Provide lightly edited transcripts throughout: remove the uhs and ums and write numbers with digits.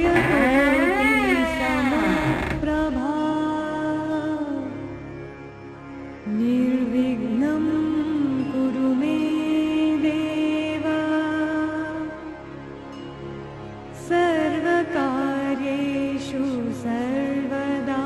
सूर्यकोटि समप्रभा निर्विघ्नं कुरु मे देव सर्वकार्येषु सर्वदा।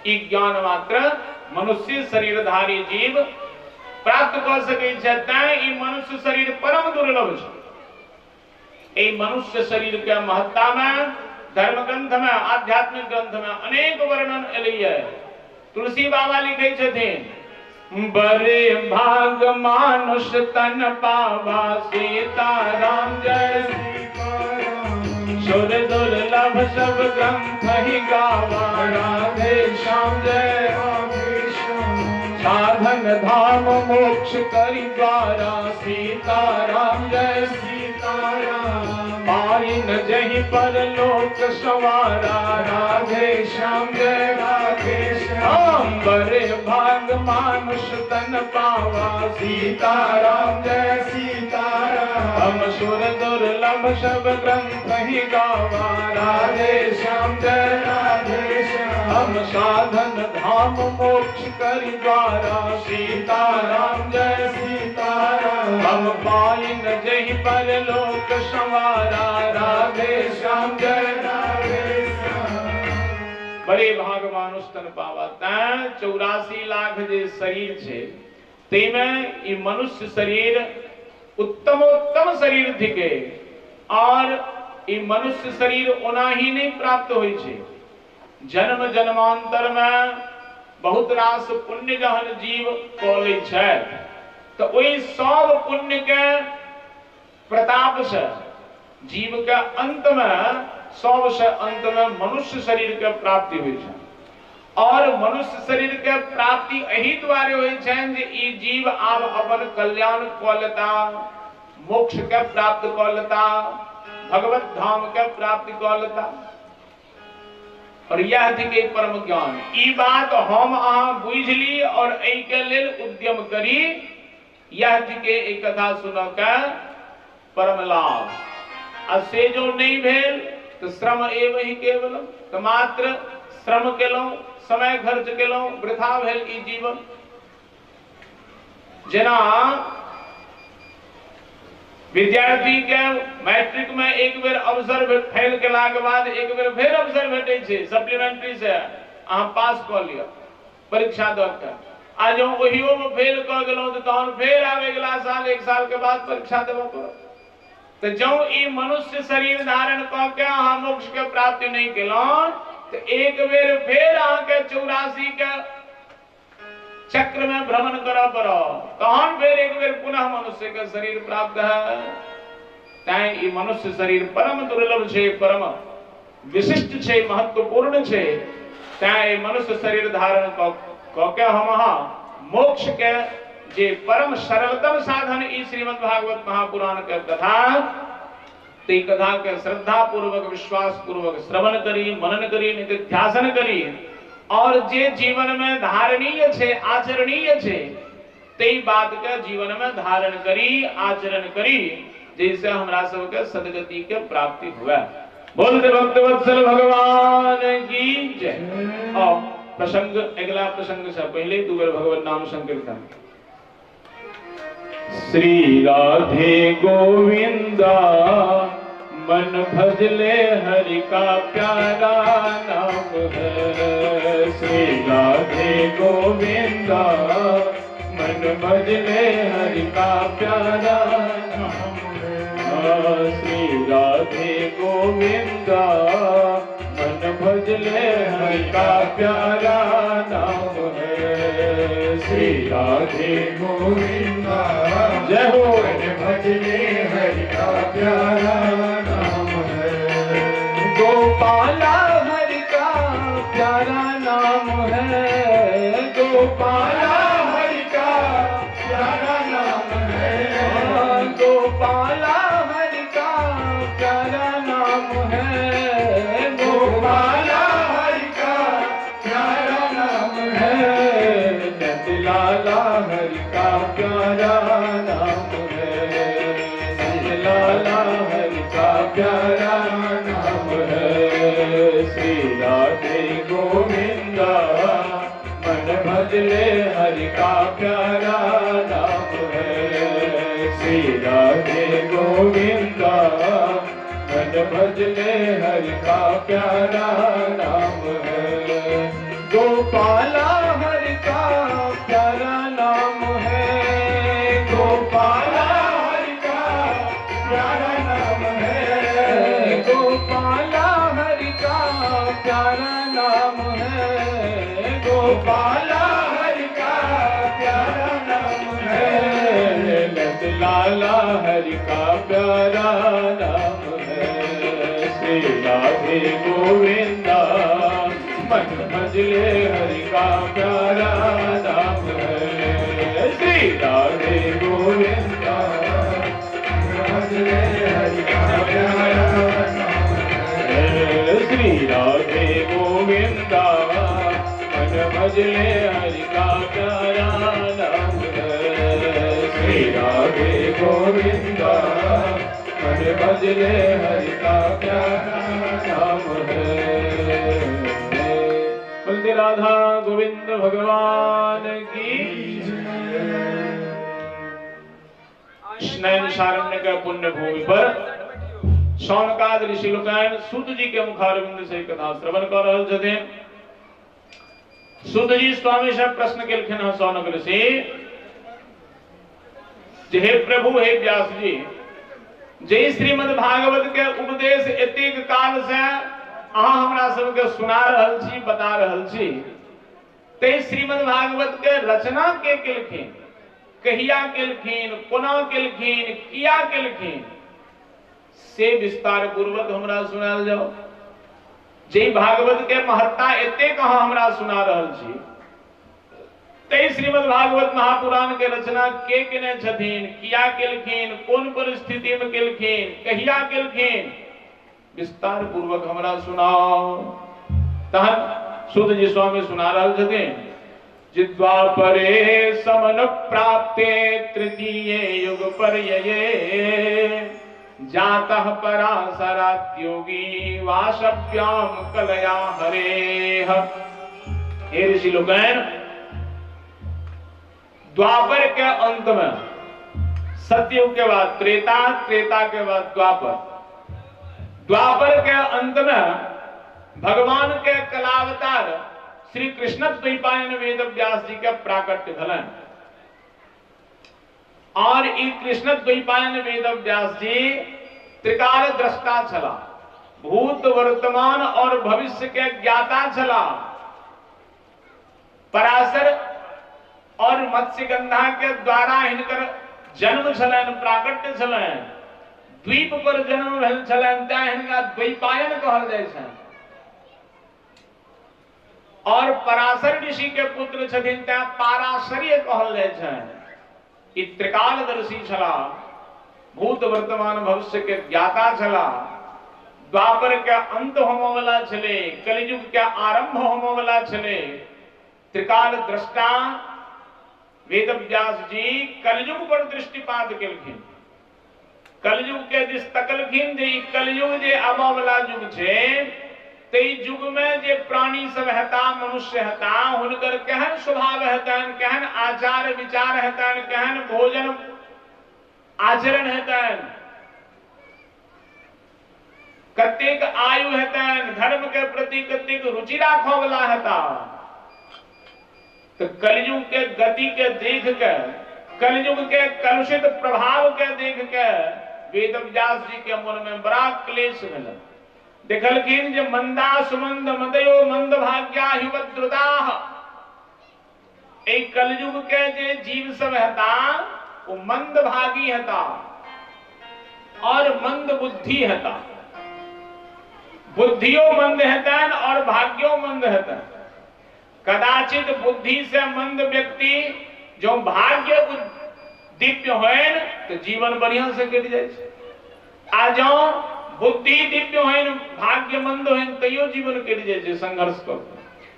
ई ज्ञान मात्र मनुष्य शरीरधारी जीव प्राप्त कऽ सकै छै, तैं ई मनुष्य शरीर परम दुर्लभ छै। एहि मनुष्य शरीर के महत्ता में धर्म ग्रंथ में, आध्यात्मिक ग्रंथ में अनेक वर्णन एलैये। तुलसी बाबा लिखै छथिन, बड़े भाग मानुष तन पावा, सीताराम जय सुर दुर्लभ सब ग्रंथ ही गावा, राधे श्याम जय साधन धाम मोक्ष करि द्वारा, सीताराम जय सीताराम पाइन जहि पर लोक सवारा, राधे श्याम जय राधे श्याम बड़े भाग मानुष तन पावा, सीताराम जय सीताराम हम सुर दुर्लभ सब ग्रंथ ही गावा, राधे श्याम जय राधे श्याम हम साधन धाम मोक्ष करि द्वारा, सीताराम जय सीताराम हम पाइन जहि पर लोक सवारा, राधे श्याम जय राधे श्याम। बड़े भाग मानुष तन पावा। तैं 84 लाख जे शरीर छै तैमे ई मनुष्य शरीर उत्तमोत्तम शरीर थिके, और ई मनुष्य शरीर ओना ही नहीं प्राप्त होइ छै। जन्म जन्मांतर में बहुत रास पुण्य जहन जीव कऽ लै छै तऽ ओहि सब पुण्य के प्रताप से जीव के अंत में सबसे अंत में मनुष्य शरीर के प्राप्ति होइ छै। और मनुष्य शरीर के प्राप्ति एहि दुआरे होइ छनि जे ई जीव आब अपन कल्याण कऽ लेता, मोक्ष के प्राप्त कऽ लेता, भगवत धाम के प्राप्ति कऽ लेता। और यह थिकै परम ज्ञान। ई बात हम अहाँ बुझि ली और एहि के लेल उद्यम करी, यह थिकै ई कथा सुनऽ के परम लाभ। आ से जो नहीं भेल तो श्रम एव ही केवलम, तो मात्र श्रम केलहुँ, समय खर्च केलहुँ, वृथा भेल ई जीवन। जेना विद्यार्थी के मैट्रिक में एक बेर अवसर फेल केला के बाद एक बेर फेर अवसर भेटै छै सप्लीमेंट्री से, अहाँ पास कऽ लिअ परीक्षा दऽ के। आ जँ ओहियो में फेल कऽ गेलहुँ तऽ तहन फेर आब अगिला साल एक साल के बाद परीक्षा देबऽ पड़त। तऽ जँ ई मनुष्य शरीर धारण कऽ के अहाँ मोक्ष के प्राप्ति नहि केलहुँ तऽ एक बेर फेर अहाँके 84 के चक्र में भ्रमण करऽ पड़त, तहन फेर एक बेर पुनः मनुष्य के शरीर प्राप्त है। तैं ई मनुष्य शरीर परम दुर्लभ छै, परम विशिष्ट छै, महत्वपूर्ण छै। तैं ई मनुष्य शरीर धारण कऽ के हम अहाँ मोक्ष के जे परम सरलतम साधन ई श्रीमद् भागवत महापुराण के कथा, ते कथा के श्रद्धा पूर्वक विश्वास पूर्वक श्रवण करी, मनन करी, निधिध्यासन करी, और जे जीवन में धारणीय छे, आचरणीय छे, ते बात के जीवन में धारण करी, आचरण करी, जैसे हमरा सबके सदगति के प्राप्ति हुए। बोलते भक्त वत्सल भगवान की जय। और प्रसंग अगला प्रसंग से पहले दू बेर भगवान नाम संकीर्तन। श्री राधे गोविंदा मन भजले हरि का प्यारा नाम है। श्री राधे गोविंदा मन भजले हरि का प्यारा नाम है। श्री राधे गोविंदा मन भजले हरि का प्यारा नाम है। श्री राधे गोविंदा जय हो। मन भजले हरि का प्यारा नाम है। गोपाला हरि का प्यारा नाम है। गोपाला हरि का प्यारा नाम है। गोपाला हरि का प्यारा नाम है। प्यारा नाम है। श्री राधे गोविंदा मन भजले हरि का प्यारा नाम है। श्री राधे गोविंदा मन भजले हरि का प्यारा नाम है। गोपाला हरि का प्यारा नाम है। गोपाला हरि का प्यारा नाम है। गोपाला हरि का प्यारा नाम है। गोपाला हरि का प्यारा नाम है। लत लाला हरि का प्यारा नाम है। श्री राधे गोविंदा मन भजले हरि का प्यारा नाम है। श्री राधे गोविंदा भजले हरि का प्यारा नाम है। श्री राधे गोविंदा मन भजले हरि का प्यारा नाम है। श्री राधे गोविंदा मन भजले हरि का प्यारा नाम है। बोलते राधा गोविंद भगवान की। नैमिषारण्य के पुण्य भूमि पर शौनकाद ऋषि लोकनि सूत जी के मुखारविंद से कथा श्रवण कर रहल छथिन। सूत जी स्वामी से प्रश्न केलखिन हँ शौनक ऋषि जे हे प्रभु, हे व्यास जी, जे श्रीमद् भागवत के उपदेश एतेक काल से अहाँ हमरा सबके सुना रहल छी, बता रहल छी, ते श्रीमद् भागवत के रचना के केलखिन, कहिया केलखिन, कोना केलखिन, किया केलखिन, से विस्तार पूर्वक हमरा सुनायल जाओ। जे भागवत के महत्ता एतेक अहाँ हमरा सुना रहल छी, ते श्रीमद् भागवत महापुराण के रचना के केने छथिन, किया केलखिन, कोन परिस्थिति में केलखिन, कहिया केलखिन, विस्तार पूर्वक हमरा सुनाओ। तहन सुत जी स्वामी सुना रहल छथिन। जिद्वापरे समन प्राप्ते तृतीय युग पर्यये जातः पराशराद्योगी वाशव्याम कलया हरेः। हे ऋषि लोकनि, द्वापर के अंत में सतयुग के बाद त्रेता, त्रेता के बाद द्वापर, द्वापर के अंत में भगवान के कलावतार श्री कृष्ण द्वैपायन वेद व्यास जी के प्राकट्य भेलनि। और ई कृष्ण द्वैपायन वेद व्यास जी त्रिकाल दृष्टा छला, भूत वर्तमान और भविष्य के ज्ञाता छला। पराशर और मत्स्यगंधा के द्वारा हिनकर जन्म छलनि, प्राकट्य छलनि, द्वीप पर जन्म भेल छलनि, तें हिनका द्वैपायन कहल जाइ छनि। और पराशर ऋषि के पुत्र छथिन तें पाराशर्य कहल जाइ छनि। ई त्रिकालदर्शी छला, भूत वर्तमान भविष्य के ज्ञाता छला। द्वापर के अंत होमय वाला छले, कलयुग के आरंभ होमय वाला छले। त्रिकाल दृष्टा वेद व्यास जी कलयुग पर दृष्टिपात केलखिन, कलयुग के दिस तकलखिन जे ई कलयुग जे आबऽ वाला युग छै, ते युग में जे प्राणी सब हेता, मनुष्य हेता, हुनकर केहन स्वभाव हेतनि, केहन आचार विचार हेतनि, केहन भोजन आचरण हेतनि, कतेक आयु हेतनि, धर्म के प्रति कतेक रुचि राखऽ वाला हेता। तो कलयुग के गति के देख के, कलयुग के कलुषित प्रभाव के देख के वेद व्यास जी के मन में बड़ा क्लेश भेल। देखलखिन जे मंदा सुमंद मदयो मंद भाग्या हिवद्रुताः, एहि कलयुग के जे जीव सब हेता वो मंद भागी हेता और मंद बुद्धि हेता। बुद्धियो मंद हेतनि और भाग्यो मंद हेतनि। कदाचित बुद्धि से मंद व्यक्ति जो भाग्य दिव्य होइन तो जीवन बढ़िया से कटि जाइ छै, आ जो बुद्धि दिव्य होइन भाग्य मंद होइन तैयो जीवन कटि जाइ छै संघर्ष कऽ।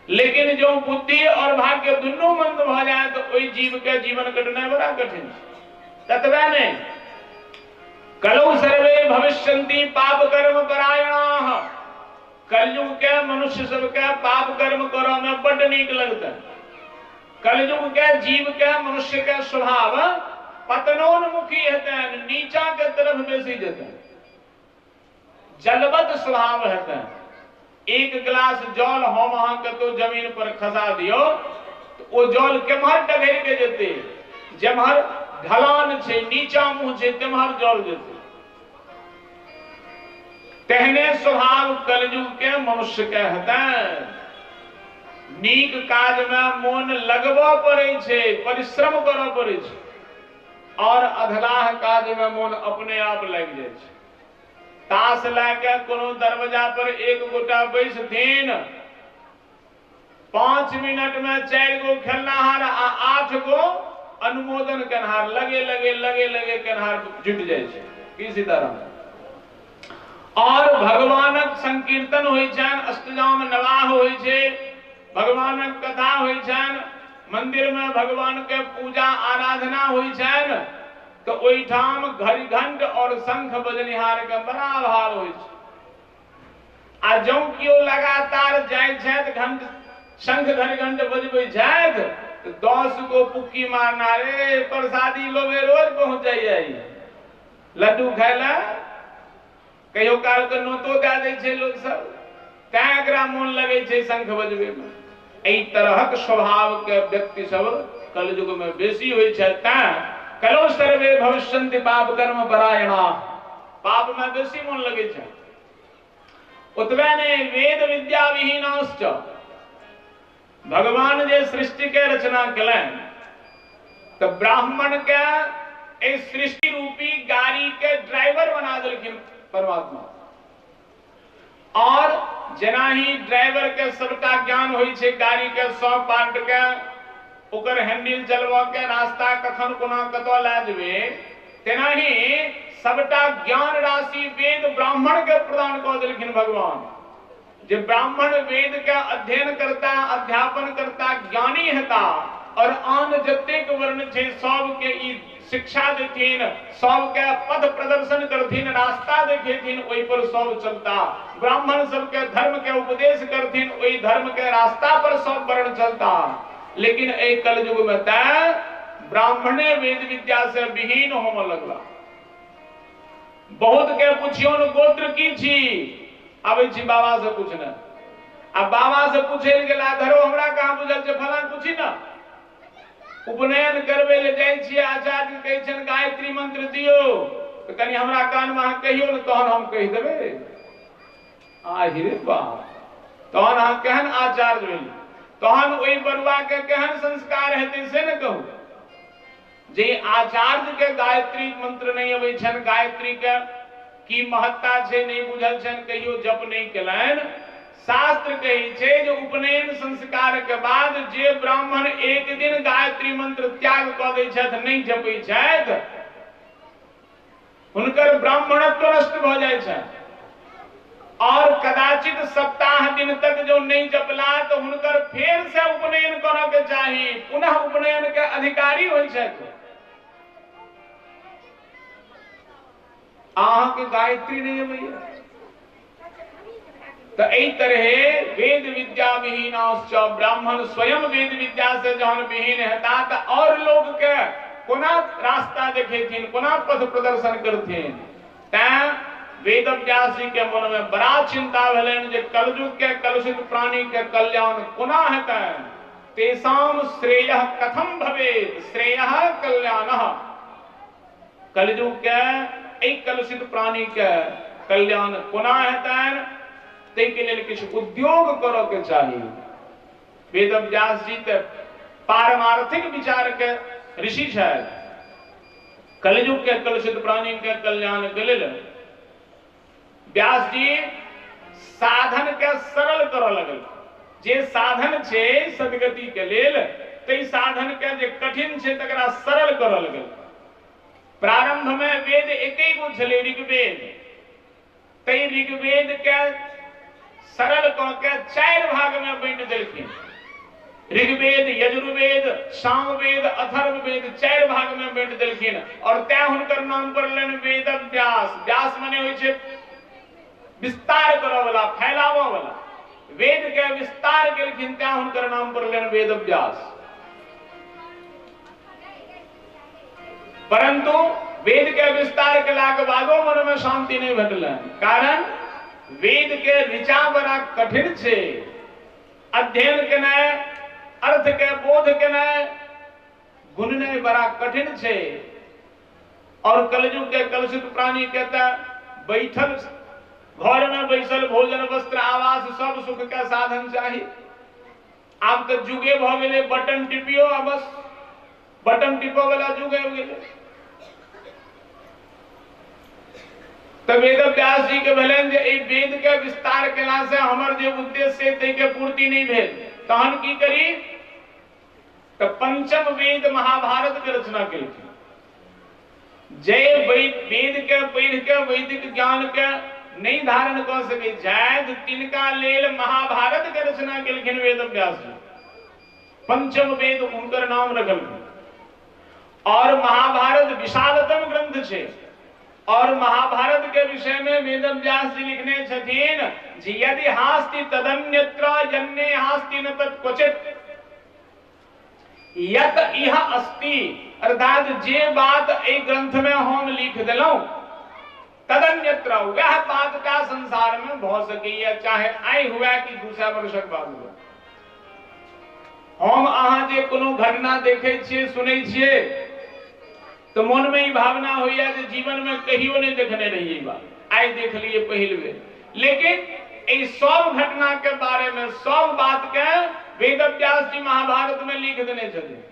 लेकिन जो बुद्धि और भाग्य दुनू मंद भऽ जाय तो ओहि जीव के जीवन कटनाइ बड़ा कठिन छै। ततबे नहि, कलौ सर्वे भविष्यन्ति पाप कर्म परायणाः। कलयुग के मनुष्य सबके पाप कर्म करऽ में बड्ड नीक लगतै। कलयुग के जीव के मनुष्य के स्वभाव पतनोन्मुखी हेतनि, नीचा के तरफ बेसी जेतनि, जलवत स्वभाव हेतनि। एक गिलास जल हम अहाँ कतौ जमीन पर खसा दियौ तऽ ओ जल केम्हर टघरि के जेतै? जेम्हर ढलान छै, नीचा मुँह छै, तेम्हर जल जेतै। तेहने स्वभाव कलयुग के मनुष्य के हेतनि। नीक काज में मोन लगबऽ पड़ै छै, परिश्रम करऽ पड़ै छै, और अधलाह काज में मोन अपने आप लागि जाइ छै। ताश लए के कोनो दरवाजा पर एक गोटा बैसथिन, 5 मिनट में 4 गो खेलनाहार आ 8 गो अनुमोदन केनहार लगे लगे लगे लगे केनहार जुटि जाइ छै। की सीताराम? और भगवानक संकीर्तन होइ छनि, अष्टजाम नवाह होइ छै, भगवानक कथा होइ छनि, मंदिर में भगवान के पूजा आराधना होइ छनि, तो ओहिठाम घड़ी घंट और शंख बजनिहार के बड़ा अभाव होइ छै। आ जौं केओ लगातार जाइ छथि, घंट शंख घड़ी घंट बजबै छथि, तो 10 गो पुक्की मारना रे प्रसादी लोबे रोज पहुंच जाइए, लड्डू खाय ला कहियो काल के नोतो दए दै छै लोक सब, तैं एकरा मोन लगै छै शंख बजबै में। एहि तरहक स्वभाव के व्यक्ति सब कलयुग में बेसी होइ छै। तैं कलौ सर्वे भविष्यन्ति पाप कर्म परायणा, पाप में बेसी मोन लगै छै। ओतबे नहि, वेद विद्या विहीनाश्च। भगवान जे सृष्टि के रचना केलनि तऽ ब्राह्मण के एहि सृष्टि रूपी गाड़ी के ड्राइवर बना देलखिन परमात्मा। और जेना ही ड्राइवर के सबटा ज्ञान होइ छै, गाड़ी के सब पार्ट के, ओकर हैंडल चलबऽ के, रास्ता कखन कोना कतऽ लए जेबै, तेना ही सबटा ज्ञान राशि वेद ब्राह्मण के प्रदान कऽ देलखिन भगवान। जे ब्राह्मण वेद के अध्ययन करता, अध्यापन करता, ज्ञानी हेता, और आन जतेक वर्ण छै सबके ई शिक्षा देथिन, सबके पथ प्रदर्शन करथिन, रास्ता देखेथिन, ओहि पर सब चलता। ब्राह्मण सबके धर्म के उपदेश करथिन, ओहि धर्म के रास्ता पर सब वर्ण चलता। लेकिन एहि कलयुग में तऽ ब्राह्मणे वेद विद्या से विहीन होमऽ लगला। बहुत के पुछियौन गोत्र की छी, आबै छी बाबा से पूछने, आ बाबा से पूछे गेला, धरो हमरा कहाँ बुझल छै, फलां पूछी ना। उपनयन करबै ले जाइ छियै, आचार्य कहै छनि गायत्री मंत्र दियौ, तऽ कनि हमरा कानमे अहाँ कहियौ ने, तहन हम कहि देबै। आहि रे बाप, तहन अहाँ केहन आचार्य भेली, तहन ओहि बरुआ के केहन संस्कार हेतै से ने कहू। जे आचार्य के गायत्री मंत्र नहि अबै छनि, गायत्री के की महत्ता छै नहि बुझल छनि, कहियो जप नहि केलनि, शास्त्र कहै छै जे उपनयन संस्कार के बाद जे ब्राह्मण एक दिन गायत्री मंत्र त्याग कऽ दै छथि, नहि जपै छथि, हुनकर ब्राह्मणत्व नष्ट भऽ जाइ छनि। और कदाचित सप्ताह दिन तक जो नहीं जपला तो हुनकर फेर से उपनयन करऽ के चाही, पुनः उपनयन के अधिकारी होइ छथि। अहाँके गायत्री नहीं अबैया। तो एहि तरहे वेद विद्या विहीनाश्च, ब्राह्मण स्वयं वेद विद्या से जहन विहीन हेता तऽ और लोग के कोना रास्ता देखेथिन, कोना पथ प्रदर्शन करथिन। तैं वेद व्यास जी के मन में बड़ा चिंता भेलनि जे कलयुग के कलुषित प्राणी के कल्याण कोना हेतनि। तेषाम श्रेयः कथम भवेत्, श्रेयः कल्याणः। कलयुग के एहि कलुषित प्राणी के कल्याण कोना हेतनि, ताहिके लेल किछु उद्योग करऽ के चाही। वेद व्यास जी तऽ पारमार्थिक विचार के ऋषि छथि। कलयुग के कलुषित प्राणी के कल्याण के लेल व्यास जी साधन के सरल करऽ लगल। जे साधन छै सदगति के लेल, ताहि साधन के जे कठिन छै तकरा सरल करऽ लगल। प्रारंभ में वेद एके गो छलै, ऋग्वेद। ताहि ऋग्वेद के सरल कऽ के 4 भाग में बाँटि देलखिन। ऋग्वेद, यजुर्वेद, सामवेद, अथर्ववेद 4 भाग में बांटि देलखिन और तैं हुनकर नाम पड़लनि वेद व्यास। व्यास मने होइ छै विस्तार करऽ वाला, फैलावऽ वाला। वेद के विस्तार केलखिन तैं हुनकर नाम पड़लनि वेद व्यास। परंतु वेद के विस्तार केलाक बादो मन में शांति नहीं भेटलनि, कारण वेद के ऋचा बड़ा कठिन छै। अध्ययन केनाइ, अर्थ के बोध केनाइ, गुणनाइ बड़ा कठिन छै। और कलयुग के कलुषित प्राणी के त बैठल घर में बैसल भोजन वस्त्र आवास सब सुख के साधन चाही। आब त जुगे भ गेलै बटन टिपियो आ बस, बटन टिपो वाला जुग आबि गेलै। त वेद व्यास जी के भेलनि जे एहि वेद के विस्तार केला से हमर जे उद्देश्य है ताहि के पूर्ति नहीं भेल, तहन की करी? त पंचम वेद महाभारत के रचना केलखिन। जे वेद के पढ़ि के वैदिक ज्ञान के नहीं धारण क सकै छथि तिनका लेल महाभारत के रचना केलखिन वेद व्यास जी। पंचम वेद हुनकर नाम रखलखिन। और महाभारत विशालतम ग्रंथ छै। और महाभारत के विषय में वेद व्यास जी लिखने छथिन जे यदि हास्ति तदन्यत्र यन्ने हास्ति न तत्क्वचित् यत इह अस्ति, अर्थात जे बात एहि ग्रंथ में हम लिख देलहुं तदन्यत्र वह बात का संसार में भ सकैया, चाहे आइ हुए कि 200 वर्षक बाद हुए। हम अहाँ जे कोनो घटना देखै छियै सुनै छियै तो मन में ई भावना होइया जे जीवन में कहियो नहीं देखने रहिए बात, आइ देख लिए पहिल बेर। लेकिन एहि सब घटना के बारे में सब बात के वेद व्यास जी महाभारत में लिख देने छथिन।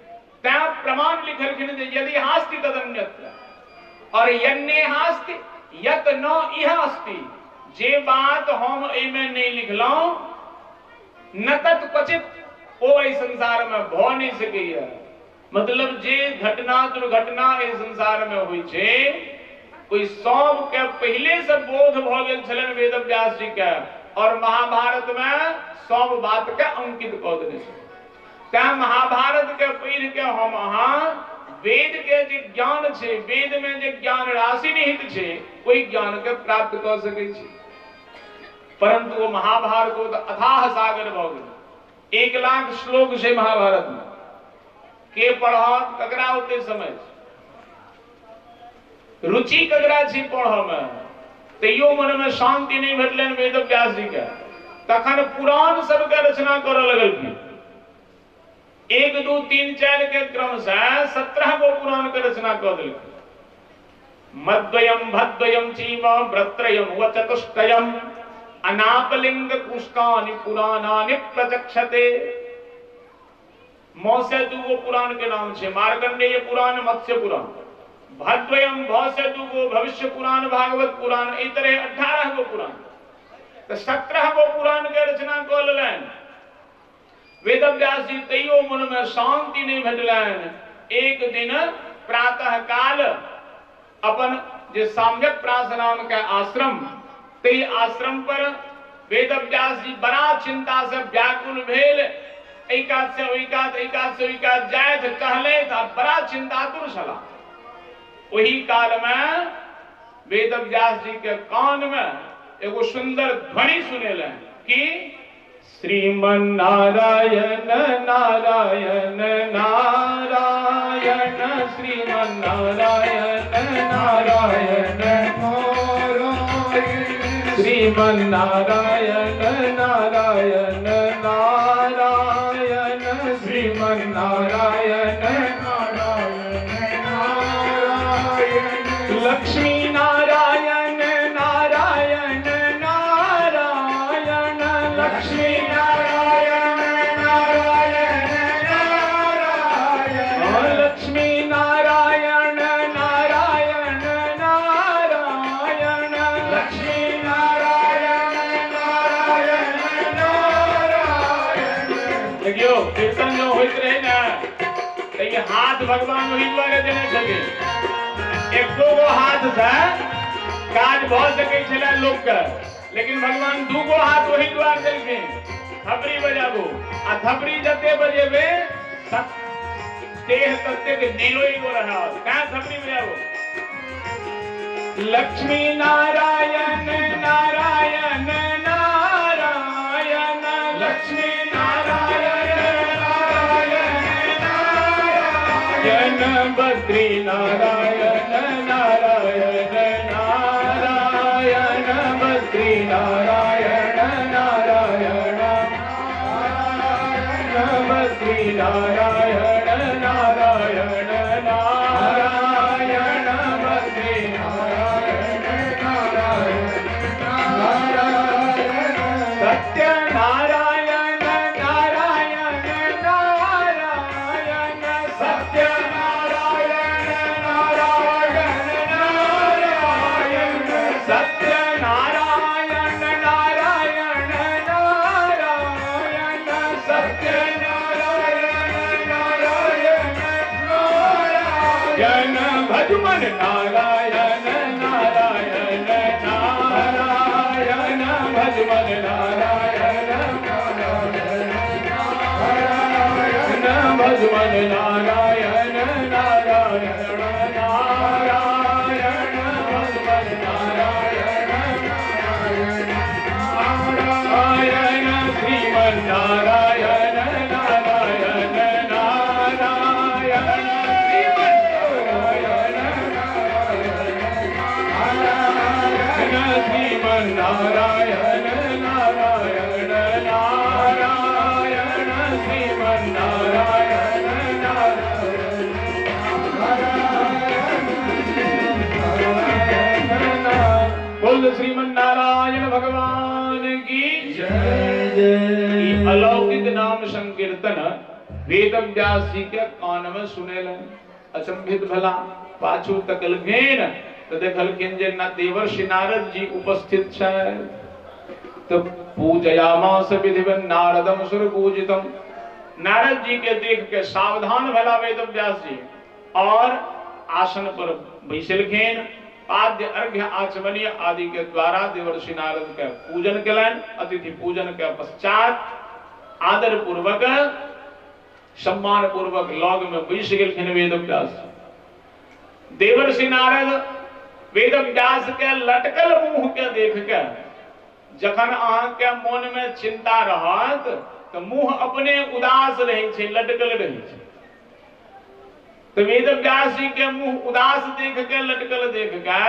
तैं प्रमाण लिखलखिन जे यदि हास्ति तदन्यत्र और यन्ने हास्ति यत न इह अस्ति, जे बात हम एहिमे नहीं लिखलहुं न तत्क्वचित ओ एहि संसार में भ नहीं सकैया। मतलब जे घटना दुर्घटना एहि संसार में होइ छै ओहि सब के पहिले से बोध भ गेल छलनि वेद व्यास जी के और महाभारत में सब बात के अंकित क देने छै। तैं महाभारत के पढ़ि के हम अहाँ वेद के जे ज्ञान छै, वेद में जे ज्ञान राशि निहित छै, ओहि ज्ञान के प्राप्त क सकै छी। परंतु वो महाभारत ओ तऽ अथाह सागर भ गेल। 1 लाख श्लोक छै महाभारत में, के पढ़त ककरा ओते समझ, रुचि ककरा छै पढ़ऽ में, तैयो मन में शांति नहीं भेटलनि वेद व्यास जी के। तखन पुराण सबके रचना करऽ लगलखिन। 1 2 3 4 के क्रम से 17 गो पुराण के रचना कऽ देलखिन। मद्वयम भद्वयम चीव व्रत्रयम व चतुष्टयम अनापलिंग कुष्कानि पुराणानि प्रचक्षते। म से 2 गो पुराण के नाम छै, मार्कंडेय पुराण, मत्स्य पुराण। भद्वयम भ से 2 गो भविष्य पुराण, भागवत पुराण, एहि तरह 18 गो पुराण। तो 17 गो पुराण के रचना कऽ लेलनि वेद व्यास जी, तैयो मन में शांति नहीं भेटलनि। एक दिन प्रातः काल अपन जे साम्यक प्रास नाम के आश्रम, तै आश्रम पर वेद व्यास जी बड़ा चिंता से व्याकुल भेल। एहि कात से ओहि कात, एहि कात से ओहि कात जाइत टहलैत आ बड़ा चिंतातुर छला। ओही काल में वेद व्यास जी के कान में एगो सुंदर ध्वनि सुनेलनि कि श्रीमन नारायण नारायण नारायण श्रीमन नारायण नारायण नारायण श्रीमन नारायण नारायण नारायण श्रीमन नारायण नारायण नारायण लक्ष्मी नारायण नारायण नारायण लक्ष्मी नारायण नारायण नारायण लक्ष्मी नारायण नारायण नारायण लक्ष्मी नारायण नारायण नारायण। देखियो कीर्तन जो होइत रहे ना त ई हाथ भगवान ओहि दुआरे देने छथिन। एको गो हाथ से काज भ सकै छलै लोक के, लेकिन भगवान 2 गो हाथ ओहि दुआरे देलखिन थपड़ी बजाबू आ थपड़ी जते बजेबे देह ततेक निरोग रहत। तैं थपड़ी बजाबू। लक्ष्मी नारायण नारायण नारायण लक्ष्मी नारायण नारायण नारायण बद्री नारायण नारायण नारायण बद्री नारायण नारायण बद्री नारायण नारायण नारायण बद्री नारायण नारायण नारायण सत्य नारायण नारायण नारायण सत्य नारायण नारायण नारायण सत्य नारायण नारायण नारायण सत्य नारायण नारायण नारायण भजमन नारायण नारायण नारायण भजमन नारायण नारायण भजमन नारायण नारायण नारायण भजमन नारायण नारायण श्रीमन नारायण नारायण नारायण श्रीमन नारायण नारायण श्रीमन नारायण नारायण नारायण श्रीमन नारायण नारायण बोल श्रीमन नारायण भगवान की जय। अलौकिक नाम संकीर्तन वेद व्यास जी के कान में सुनेलन। अचंभित भला पाछू तकलखिन तो देखलखिन जे देवर्षि नारद जी उपस्थित छै। तो पूजयामास विधिवन् नारदम सुर पूजितम। नारद जी के देख के सावधान भला वेद व्यास जी और आसन पर बैसलखिन। पाद्य अर्घ्य आचमनीय आदि के द्वारा देवर्षि नारद के पूजन केलनि। अतिथि पूजन के पश्चात आदर पूर्वक सम्मान पूर्वक लग में बैस गेलखिन वेद व्यास। देवर्षि नारद वेद व्यास के लटकल मुंह के देख के जखन अहाँ के मन में चिंता रहत तो मुंह अपने उदास रहै छै, लटकल रहै छै। तो वेद व्यास जी के मुंह उदास देख के लटकल देख के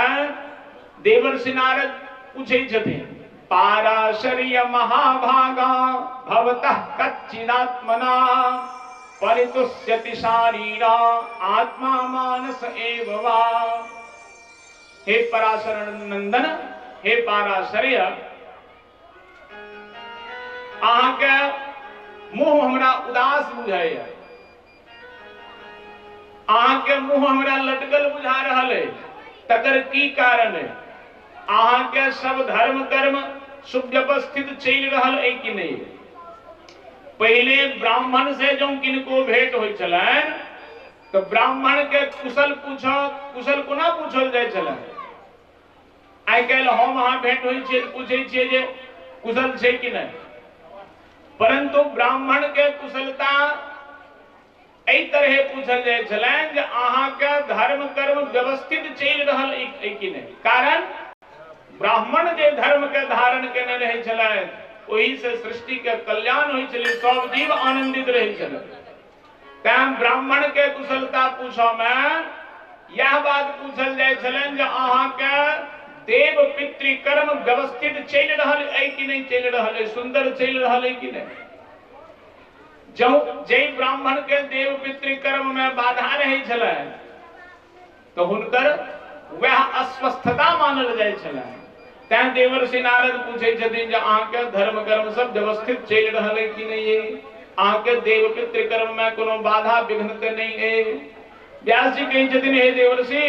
देवर्षि नारद पूछै छथिन, पाराशर्य महाभागा भवतः कच्चिदात्मना परितुष्यति शारीरा आत्मा मानस एव वा। हे पराशर नंदन, हे पाराशर्य, अहाँ के मुंह हमरा उदास बुझाइया, अहाँ के मुंह हमरा लटकल बुझा रहल है, तकर की कारण है? अहाँ के सब धर्म कर्म सुव्यवस्थित चलि रहल है कि नहीं? पहले ब्राह्मण से जो किनको भेंट होइ छलनि तो ब्राह्मण के कुशल पूछ, कुशल कोना पूछल जाइ छलनि? आइ काल्हि हम अहाँ भेंट होइ छियै पूछै छियै जे कुशल छै कि नहीं, परंतु ब्राह्मण के कुशलता एहि तरह पूछल जाइ छलनि जे अहाँ के धर्म कर्म व्यवस्थित चलि रहल है कि नहीं। कारण ब्राह्मण जे धर्म के धारण केने रहै छलनि ओहि से सृष्टि के कल्याण होइ छलै, सब जीव आनंदित रहै छलै। तैं ब्राह्मण के कुशलता पूछऽ में यह बात पूछल जाइ छलनि जे अहाँ के देव पितृकर्म व्यवस्थित चलि रहल है कि नहीं चलि रहल है, सुंदर चलि रहल है कि नहीं। जौ जै ब्राह्मण के देव पितृकर्म में बाधा रहै छलै तो हुनकर वह अस्वस्थता मानल जाइ छलै। तैं देवर्षि नारद पूछै छथिन जे अहाँ के धर्म कर्म सब व्यवस्थित चलि रहल है कि नहीं है, अहाँ के देव पितृकर्म में कोनो बाधा विघ्न ते नहीं है। व्यास जी कहै छथिन, हे देवर्षि,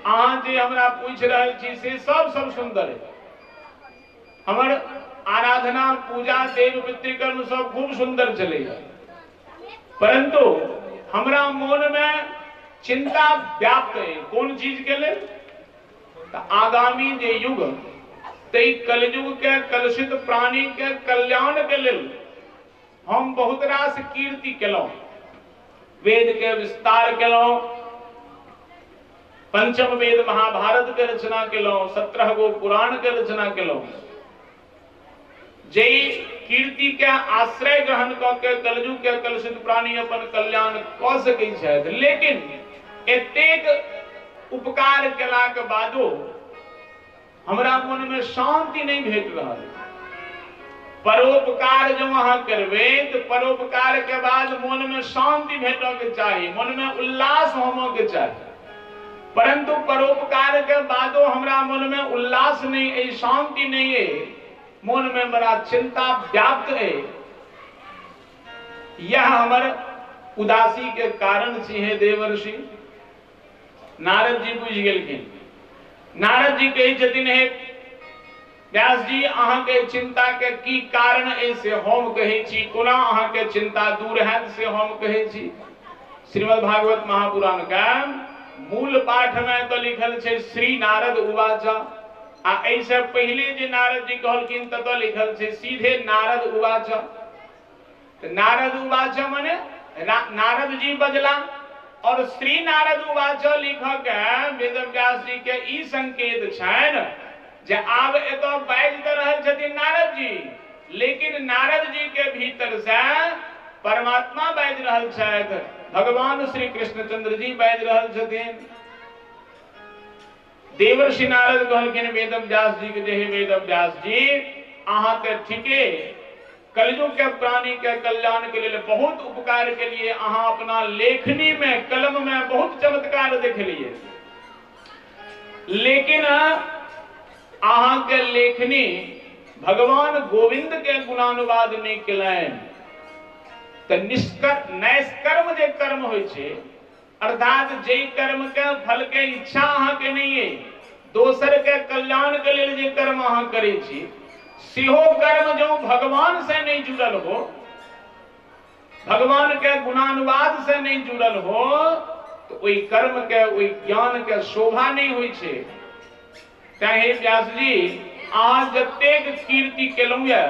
अहाँ जे हमरा पूछि रहल छी से सब सब सुंदर है, हमर आराधना पूजा देव पितृकर्म सब खूब सुंदर चलैया, परंतु हमरा मन में चिंता व्याप्त है। कोन चीज के लेल? तो आगामी जे युग तै कलयुग के कलुषित प्राणी के कल्याण के लेल हम बहुत रास कीर्ति केलहुं, वेद के विस्तार केलहुं, पंचम वेद महाभारत के रचना केलहुं, 17 गो पुराण के रचना केलहुं। जे कीर्ति के आश्रय ग्रहण क के कलयुग के कलुषित प्राणी अपन कल्याण क सकै छथि, लेकिन एतेक उपकार केलाक बादो हमरा मन में शांति नहीं भेट रहल। परोपकार जो अहाँ करबै तो परोपकार के बाद मन में शांति भेटऽ के चाही, मन में उल्लास होमऽ के चाही, परंतु परोपकार के बादो हमरा मन में उल्लास नहीं है, शांति नहीं है, मन में बड़ा चिंता व्याप्त है। यह हमर उदासी के कारण छी। हे देवर्षि, नारद जी बुझि गेलखिन। नारद जी कहै छथिन, हे व्यास जी, अहाँ के चिंता के की कारण है से हम कहै छी, कोना अहाँ के चिंता दूर हैत से हम कहै छी। श्रीमद् भागवत महापुराण के मूल पाठ में तो लिखल छै श्री नारद उवाच, आ एहिसँ पहिले जे नारद जी कहलखिन ततऽ लिखल छै सीधे नारद उवाच। नारद उवाच माने नारद जी बजला, और श्री नारद उवाच लिख के वेद व्यास जी के ई संकेत छनि जे आब एतऽ बाजि तऽ रहल छथिन नारद जी, लेकिन नारद जी के भीतर से परमात्मा बाजि रहल छथि, भगवान श्री कृष्णचंद्र जी बाजि रहल छथिन। देवर्षि नारद कहलखिन वेद व्यास जी के, जे हे वेद व्यास जी, अहाँ के ठीके कलयुग के प्राणी के कल्याण के लिए बहुत उपकार के लिए अहाँ अपना लेखनी में, कलम में बहुत चमत्कार देखलिए, लेकिन अहाँ के लेखनी भगवान गोविंद के गुणानुवाद नहीं केलनि। तो नैष्कर्म जे कर्म होइ छै, अर्थात जे कर्म के फल के इच्छा अहाँ के नहीं है, दोसर के कल्याण के लिए जे कर्म अहाँ करै छी, सेहो कर्म जो भगवान से नहीं जुड़ल हो, भगवान के गुणानुवाद से नहीं जुड़ल हो, तो ओहि कर्म के, ओहि ज्ञान के शोभा नहीं होइ छै। तैं हे व्यास जी, अहाँ जतेक कीर्ति केलहुँ ये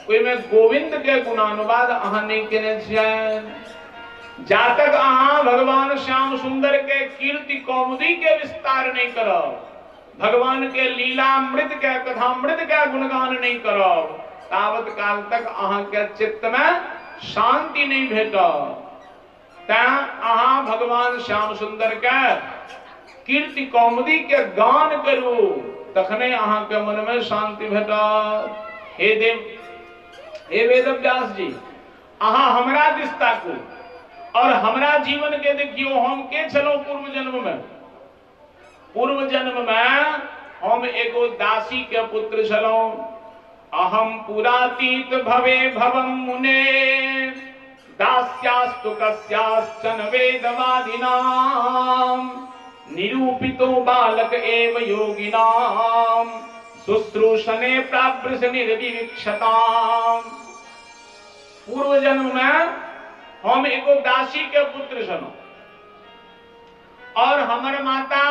ओहिमे गोविंद के गुणानुवाद अहाँ नहीं केने छियनि। जातक अहाँ भगवान श्याम सुंदर के कीर्ति कौमुदी के विस्तार नहीं करब, भगवान के लीलामृत के, कथामृत के गुणगान नहीं करब, तावत काल तक अहाँ के चित्त में शांति नहीं भेटत। तैं अहाँ भगवान श्याम सुंदर के कीर्ति कौमुदी के गान करू, तखने अहाँ के मन में शांति भेटत। हे देव, हे वेद व्यास जी, अहाँ हमरा दिस ताकू और हमरा जीवन के देखियो, हम के छलहुँ पूर्व जन्म में। पूर्व जन्म में हम एगो दासी के पुत्र छलहुँ। अहम पुरातीत भवे भवम मुने दास्यास्तु कस्याश्चन वेदवादिनाम निरूपितो बालक एव योगिनाम शुश्रूषणे प्रावृष निर्विविक्षताम। पूर्व जन्म में हम एगो दासी के पुत्र छलहुँ और हमर माता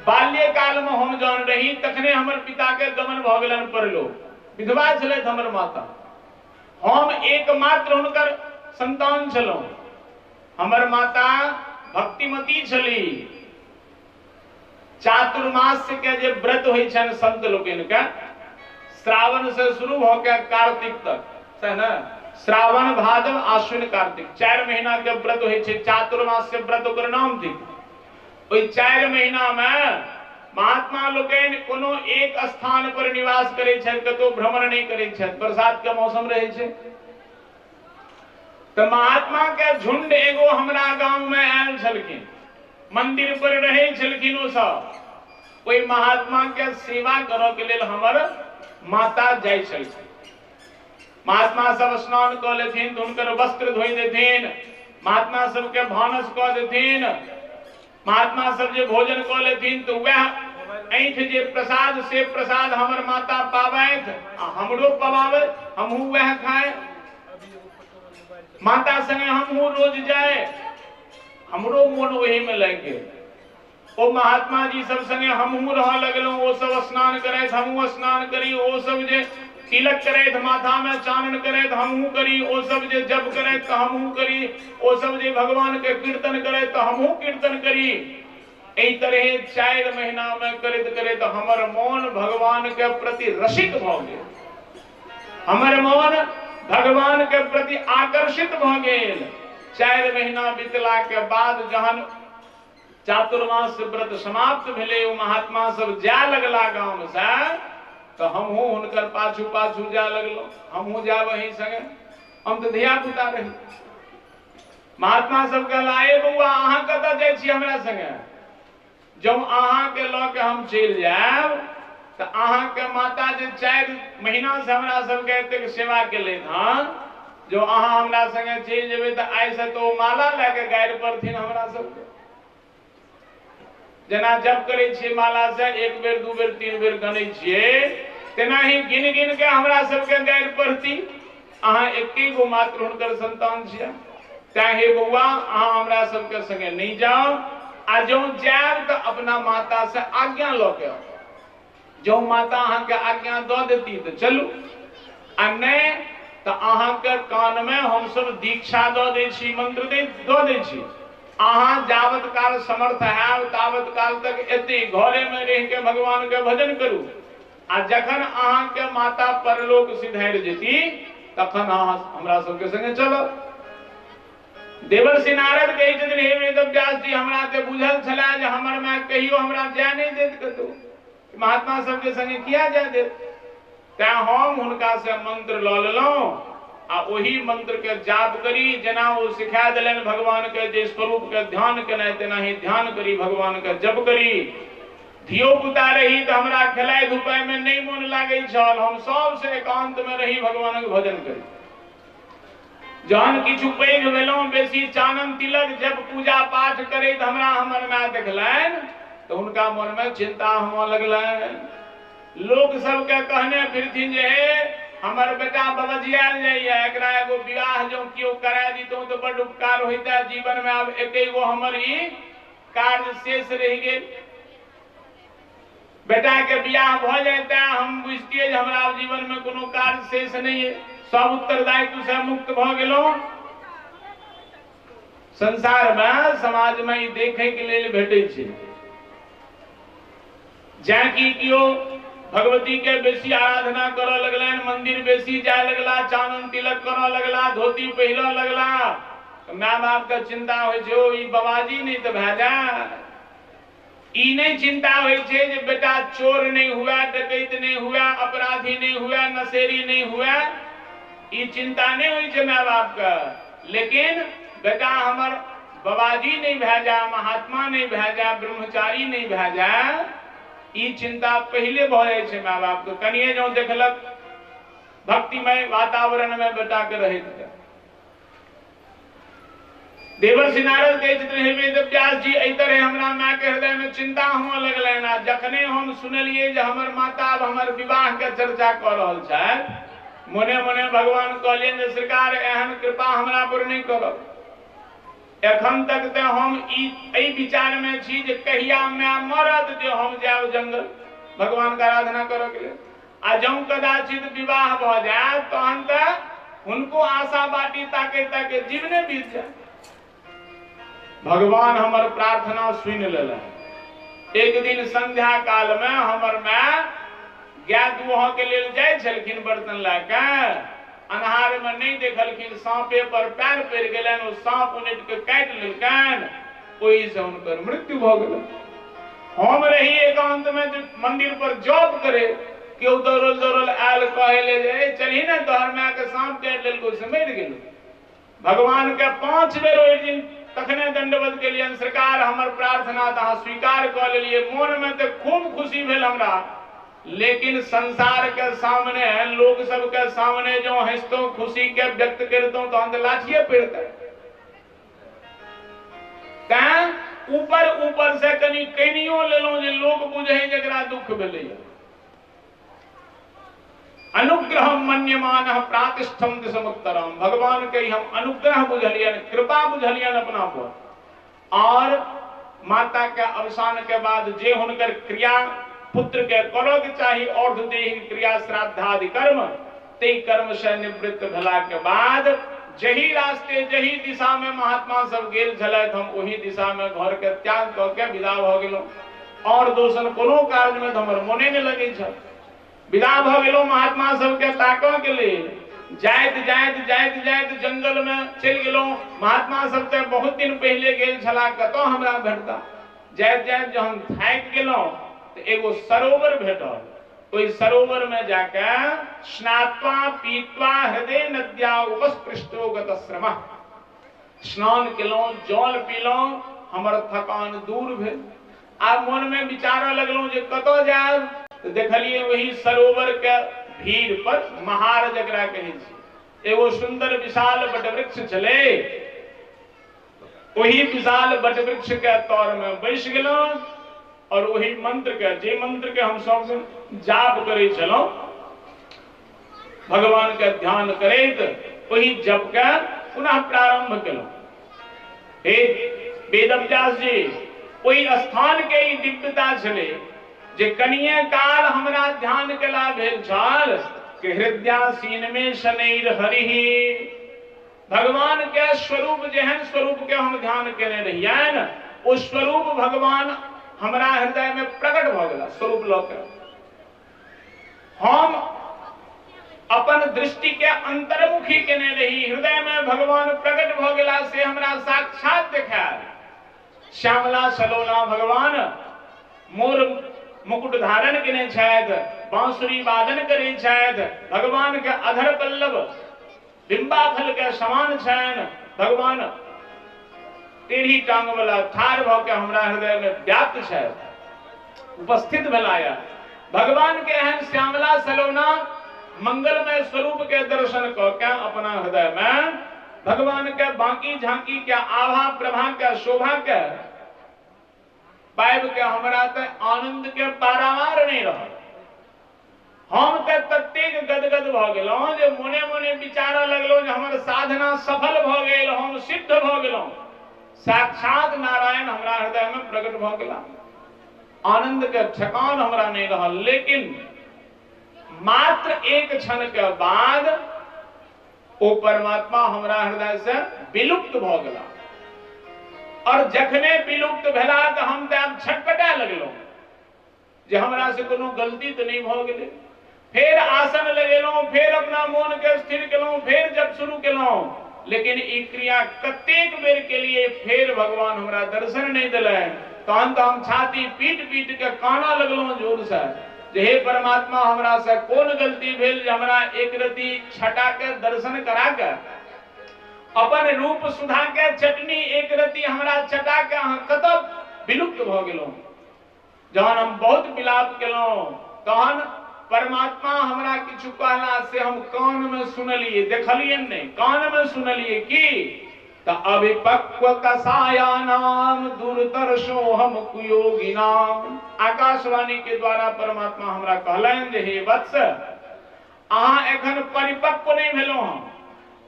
बाल्यकाल में हम जहन रही तखने हमर पिता के गमन भ गेलन परलोक, विधवा छलथि हमर माता, हम एकमात्र हुनकर संतान छलहुँ। हमर माता भक्तिमती छली। चातुर्मास के जे व्रत होइ छनि संत लोकनि के, श्रावण से शुरू भ के कार्तिक तक, सही ने, श्रावण भादव आश्विन कार्तिक 4 महीना के व्रत होइ छै, चातुर्मास के व्रत ओकर नाम थिक। ओहि 4 महीना में महात्मा लोकनि कोनो एक स्थान पर निवास करै छथि, कतौ भ्रमण नहीं करै छथि, बरसात के मौसम रहै छै। तो महात्मा के झुंड एगो हमरा गांव में आयल छलखिन, मंदिर पर रहै छलखिन ओ सब। ओहि महात्मा के सेवा करऽ के लेल हमर माता जाइ छलखिन। महात्मा सब स्नान कऽ लेथिन तऽ हुनकर वस्त्र धोइ देथिन, महात्मा सबके भानस कऽ देथिन, महात्मा सब जे भोजन कऽ लेथिन तऽ वएह ऐठ जे प्रसाद से प्रसाद हमर माता पाबैत आ हमरो पवाबैत, हमहूँ वएह खाए। माता संगे हमहूँ रोज जाए, हमरो मोन ओही में लागि गेल। ओ महात्मा जी सब संगे हमहूँ रह लगलहुँ, ओ सब स्नान करैत हमहूँ स्नान करी, ओ सब जे तिलक करैत, माथा में चानन करैत हमहूँ करी, ओ सब जे जप करैत तऽ हमहूँ करी, ओ सब जे भगवान के कीर्तन करैत तऽ हमहूँ कीर्तन करी। एहि तरहे 4 महीना में करैत करैत हमर मोन भगवान के प्रति रसिक भऽ गेल, हमर मोन भगवान के प्रति आकर्षित भऽ गेल। 4 महीना बीतला के बाद जहन चातुर्मास व्रत समाप्त भेलै, ओ महात्मा सब जाय लगला गाम से, तो हमहूँ हुनकर पाछू पाछू जाय लगलहुँ, हमहूँ जायब अहीं संगे, हम तऽ धिया पुता रही। महात्मा सब कहला, ए बौआ अहाँ कतऽ जाइ छी हमरा संगे? जब अहाँके लऽ के हम चलि जायब तऽ अहाँके माता जे 4 महीना से हमरा सबके एतेक सेवा केलथि हँ, जो अहाँ हमरा संगे चलि जेबै तऽ आइसँ तऽ ओ माला लए के गाड़ि पड़थिन हमरा सबके। जेना जप करै छियै माला से 1 बेर 2 बेर 3 बेर गनै छियै, तेनाही गिन गिन के हमरा सबके गाड़ि पड़ती। अहाँ एके गो मात्र हुनकर संतान छियै, तैं हे बौआ अहाँ हमरा सबके संगे नहि जाउ, आ जँ जायब तऽ अपना माता से आज्ञा लऽ के आउ। जँ माता अहाँके आज्ञा दऽ देती तऽ चलू, आ नहि तऽ अहाँके कानमे हमसब दीक्षा दऽ दै छी, मंत्र दऽ दै छी। अहाँ जावत काल समर्थ हैब तावत काल तक एते घरे में रहि के भगवान के भजन करू, आ जखन अहाँके माता परलोक सिधारि जेती तखन अहाँ हमरा सबके संगे चलब। देवर्षि नारद कहै छथिन, हे वेदव्यास जी, हमरा तऽ बुझल छलै जे हमर माय कहियो हमरा जाय नहि देत कतहु, महात्मा सबके संगे किया जाय देत, तैं हम हुनका से मंत्र लऽ लेलहुँ आ ओही मंत्र के जाप करी। जेना ओ सिखा देलनि भगवान के जे स्वरूप के ध्यान केनाइ तेनाही ध्यान करी, भगवान के जप करी। धियो पुता रही तऽ हमरा खेलाइ धुपाइ में नहि मोन लागै छल, हम सबसे एकांत में रही, भगवानक भजन करी। जहन किछु पैघ भेलहुँ, बेसी चानन तिलक जप पूजा पाठ करैत हमरा हमर माय देखलनि तऽ हुनका मन में चिंता होमऽ लगलनि। लोक सबके कहने फिरथिन जे हे हमर बेटा बबजियाल जाइए, एकरा एगो विवाह जो केओ करा दितहुँ तऽ बड्ड उपकार होइता, जीवन में आब एके गो हमर ई कार्य शेष रहि गेल, बेटा के बियाह भऽ जाइता हम बुझतियै जे हमरा आब जीवन में कोनो कार्य शेष नहीं है, सब उत्तरदायित्व से मुक्त भऽ गेलहुँ। संसार में समाज में ई देखे के लेल भेटै छै, जाकि केओ भगवती के बेसी आराधना करऽ लगलनि, मंदिर बेसी जाय लगला, चानन तिलक करऽ लगला, धोती पहिरऽ लगला, my बाप के चिंता होइ छै, ओ ई बाबाजी नहि तऽ भए जाय। ई नहि चिंता होइ छै जे बेटा चोर नहीं हुआ, डकैत नहीं हुआ, अपराधी नहीं हुआ, नशेड़ी नहीं हुआ, ई चिंता नहीं होइ छै my बाप के। लेकिन बेटा हमर बाबाजी नहीं भए जाय, महात्मा नहीं भए जाय, ब्रह्मचारी नहीं भए जाय, ई चिंता पहले भऽ जाइ छै my बाप के। कनिए जो देखलक भक्तिमय वातावरण में बेटा के रहैत। देवर्षि नारद कहै छथिन, हे वेदव्यास जी, एहि तरहे हमरा माय के हृदय में चिंता होमऽ लगलनि। आ जखने हम सुनलियै जे हमर माता आब हमर विवाह के चर्चा कऽ रहल छथि, मोने मोने भगवान कहलियनि जे सरकार एहन कृपा हमरा पर नहि करब। एखन तक तऽ हम ई एहि विचार में छी जे कहिया माय मरत जे हम जायब जंगल भगवान के आराधना करऽ के लेल, आ जौं कदाचित विवाह भऽ जायत तहन तऽ हुनको आशा बाटी ताके ताके जीवने बीत जाय। भगवान हमर प्रार्थना सुनि लेलनि। एक दिन संध्या काल में हमर माय गाय दुहऽ के लेल जाइ छलखिन बर्तन लए के, अन्हार में नहीं देखलखिन, सांपे पर पैर पड़ि गेलनि, ओ सांप उनटि के काटि लेलकनि, ओहि से हुनकर मृत्यु भऽ गेलनि। हम रही एकांत में मंदिर पर जप करे, केओ दौड़ल दौड़ल आयल कहै ले जे चलही ने तोहर माय के सांप काटि लेलको से मरि गेलो। भगवान के 5 बेर ओहि दिन तखने दंडवत केलियनि, सरकार हमर प्रार्थना तऽ अहाँ स्वीकार कऽ लेलियै। मोन में तऽ खूब खुशी भेल हमरा, लेकिन संसार के सामने लोग सबके सामने जो हंसतों खुशी के व्यक्त करतों तहन तऽ लाठिए पड़तै। तैं ऊपर ऊपर से कनि कनियो लेलहुँ जे लोग बुझे जकरा दुख भेलैया। अनुग्रह मन्यमान प्रातिष्ठम दिशमुत्तरम, भगवान के हम अनुग्रह बुझलियन, कृपा बुझलियन अपना पर। और माता के अवसान के बाद जे हुनकर क्रिया पुत्र के करऽ के चाही और्धदेहिक क्रिया श्राद्धादि कर्म, ते कर्म से निवृत्त भेला के बाद जही रास्ते जही दिशा में महात्मा सब गेल छलथि हम ओही दिशा में घर के त्याग कऽ के विदा भऽ गेलहुँ। और दोसर कोनो कार्य में हमर मोने नहीं लगे छल। विदा भऽ गेलहुँ महात्मा सबके ताकऽ के लेल। जाइत जाइत जाइत जाइत जंगल में चलि गेलहुँ। महात्मा सब तऽ बहुत दिन पहिले गेल छलाह, कतऽ हमरा भेटता। जाइत जाइत जहन थाकि गेलहुँ तऽ एगो सरोवर भेटल। ओहि सरोवर में जाके स्नात्वा पीत्वा हृदय नद्या उपस्पृष्टो गतश्रमः, स्नान केलहुँ, जल पीलहुँ, हमर थकान दूर भेल। आब मन में विचारऽ लगलहुँ जे कतऽ जायब, तऽ देखलियै ओहि सरोवर के भीड़ पर महार जकरा कहै छै, एगो सुंदर विशाल वटवृक्ष छलै। ओहि विशाल वटवृक्ष के तर में बैस गेलहुँ और वही मंत्र के, जे मंत्र के हम सब दिन जाप करै छलहुँ, भगवान के ध्यान करैत वही जप के पुनः प्रारंभ केलहुँ। हे वेदव्यास जी, ओहि स्थान के ई दिव्यता छलै जे कनिये काल हमरा ध्यान केला भेल छल कि हृदयासीन में शनैर हरिः, भगवान के स्वरूप जेहन स्वरूप के हम ध्यान केने रहियनि ओ स्वरूप भगवान हमरा हृदय में प्रकट भऽ गेला स्वरूप लऽ के। हम अपन दृष्टि के अंतर्मुखी केने रही, हृदय में भगवान प्रकट भऽ गेला से हमरा साक्षात देखायल। श्यामला सलोना भगवान मोर मुकुट धारण केने छथि, बांसुरी वादन करै छथि, भगवान के अधर पल्लव बिंबाफल के समान छनि, भगवान टेढ़ी टांग वाला ठाढ़ भऽ के हमरा हृदय में व्याप्त छथि, उपस्थित भेलाया। भगवान के एहन श्यामला सलोना मंगलमय स्वरूप के दर्शन कऽ के अपना हृदय में भगवान के बाकी झांकी के आभा प्रभा के शोभा के पाबि के हमरा तऽ आनंद के पारावार नहीं रहल। हम तऽ ततेक गदगद भऽ गेलहुँ जे मोने मोने विचारऽ लगलहुँ जे हमर साधना सफल भऽ गेल, हम सिद्ध भऽ गेलहुँ, साक्षात नारायण हमरा हृदय में प्रकट भऽ गेला। आनंद के ठेकान हमरा नहीं रहल। लेकिन मात्र एक क्षण के बाद ओ परमात्मा हमरा हृदय से विलुप्त भऽ गेला। और जखने विलुप्त भेला तऽ हम तऽ आब छटपटाए लगलहुँ जे हमरा से कोनो गलती तऽ नहीं भऽ गेलै। फेर आसन लगेलहुँ, फेर अपना मोन के स्थिर केलहुँ, फेर जब शुरू केलहुँ, लेकिन ई क्रिया कतेक बेर के लिए फेर भगवान हमरा दर्शन नहीं दिलनि। तहन तऽ हम छाती पीट पीट के कानऽ लगलहुँ जोर से जे हे परमात्मा, हमरा से कोन गलती भेल जे हमरा एक रति छटा के दर्शन करा के अपन रूप सुधा के चटनी एक रति हमरा चटा के अहाँ कतऽ विलुप्त भऽ गेलहुँ। जहन हम बहुत विलाप केलहुँ तहन परमात्मा हमरा किछु कहला से हम कान में सुनलिए, देखलिए नहीं, कान में सुनलिए कि त अविपक्व कसायानाम दुर्दर्शो हम कुयोगिनाम। आकाशवाणी के द्वारा परमात्मा हमरा कहलनि जे हे वत्स, अहाँ एखन परिपक्व नहीं भेलहुँ हँ,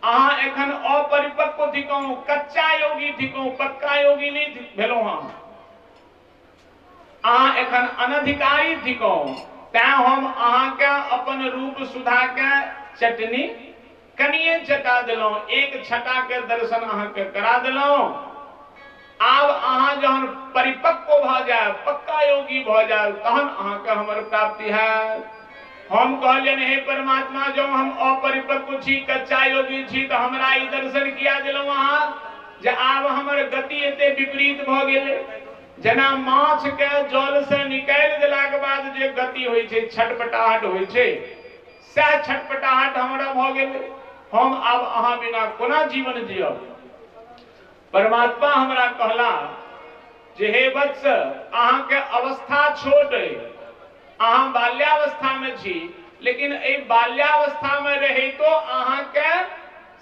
अहाँ एखन अपरिपक्व थिकहुँ, कच्चा योगी थिकहुँ, पक्का योगी नहीं भेलहुँ हँ, अहाँ एखन अनधिकारी थिकहुँ, तैं हम अहाँके अपन रूप सुधा के चटनी कनिये चटा देलहुँ, एक छटा के दर्शन अहाँके करा देलहुँ। आब अहाँ जहन परिपक्व भऽ जायब, पक्का योगी भऽ जायब, तहन अहाँके हमर प्राप्ति हैत। हम कहलियनि हे परमात्मा, जँ हम अपरिपक्व छी, कच्चा योगी छी, तऽ हमरा ई दर्शन किया देलहुँ अहाँ जे आब हमर गति एते विपरीत भऽ गेलै। जेना माछ के जल से निकालि देलाके बाद जे गति होइ छै, छटपटाहट होइ छै, सएह छटपटाहट हमरा भऽ गेलै। हम आब अहाँ बिना कोना जीवन जियब। परमात्मा हमरा कहला जे हे वत्स, अहाँके अवस्था छोट अइ, अहाँ बाल्यावस्था में छी, लेकिन एहि बाल्यावस्था में रहितो अहाँके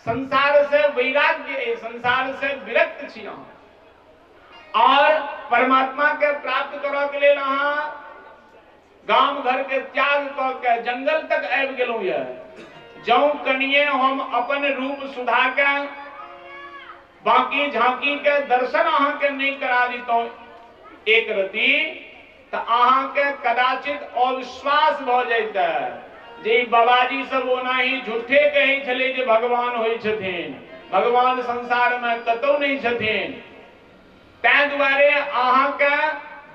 संसार से वैराग्य अइ, संसार से विरक्त छी अहाँ, और परमात्मा के प्राप्त करऽ के लेल अहाँ गाम घर के त्याग कऽ के जंगल तक आबि गेलहुँ यऽ। जौं कनिये हम अपन रूप सुधा के बाकी झांकी के दर्शन अहाँके नहीं करा दितहुँ एक रति, तऽ अहाँके कदाचित अविश्वास भऽ जैतै जे बाबाजी सब ओनाही झूठे कहै छलै जे भगवान होइ छथिन, भगवान संसार में कतौ नहीं छथिन। तैं दुआरे अहाँके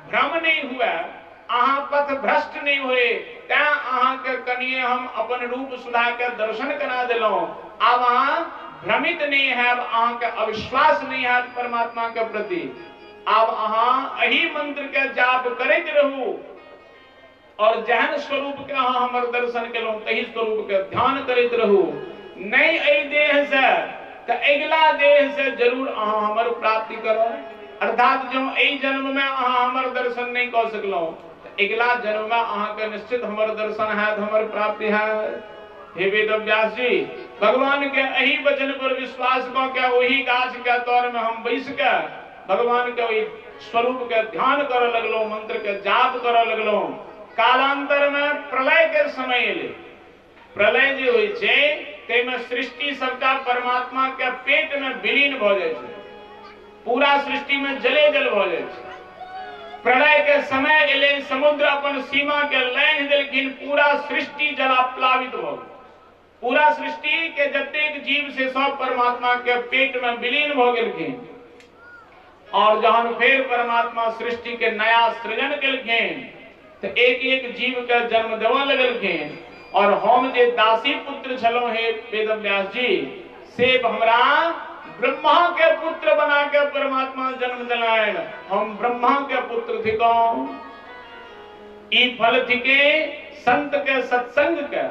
भ्रम नहीं हुए, अहाँ पथ भ्रष्ट नहीं हुए, तैं अहाँके कनिए हम अपन रूप सुधा के दर्शन करा देलहुँ। आब अहाँ भ्रमित नहीं हैब, अहाँके अविश्वास नहीं हैत परमात्मा के प्रति। आब अहाँ एही मंत्र के जाप करैत रहू और जहन स्वरूप के अहाँ हमर दर्शन केलहुँ तही स्वरूप के ध्यान करैत रहू। नहीं एहि देह से तऽ अगिला देह से जरूर अहाँ हमर प्राप्ति करब। अर्थात जो एहि जन्म में अहाँ हमर दर्शन नहीं कऽ सकलहुँ तऽ अगिला जन्म में अहाँके निश्चित हमर दर्शन हैत, हमर प्राप्ति हैत। हे वेदव्यास जी, भगवान के एहि वचन पर विश्वास कऽ के ओहि गाछ के तर में हम बैस के भगवान के ओहि स्वरूप के ध्यान करऽ लगलहुँ, मंत्र के जाप करऽ लगलहुँ। कालांतर में प्रलय के समय एलै। प्रलय जे होइ छै ताहिमे सृष्टि सबटा परमात्मा के पेट में विलीन भऽ जाइ छै, पूरा सृष्टि में जले जल भऽ जाइ छै। प्रलय के समय एलै, समुद्र अपन सीमा के लांघि देलखिन, पूरा सृष्टि जलाप्लावित भऽ गेल। पूरा सृष्टि के जतेक जीव से सब परमात्मा के पेट में विलीन भऽ गेलखिन। और जहन फेर परमात्मा सृष्टि के नया सृजन केलखिन तऽ एक एक जीव के जन्म देबऽ लगलखिन। और हम जे दासी पुत्र छलहुँ हे वेदव्यास जी, से हमरा ब्रह्मा के पुत्र बना के परमात्मा जन्म दिलनि। हम ब्रह्मा के पुत्र थिकहुँ। ई फल थिके संत के सत्संग के।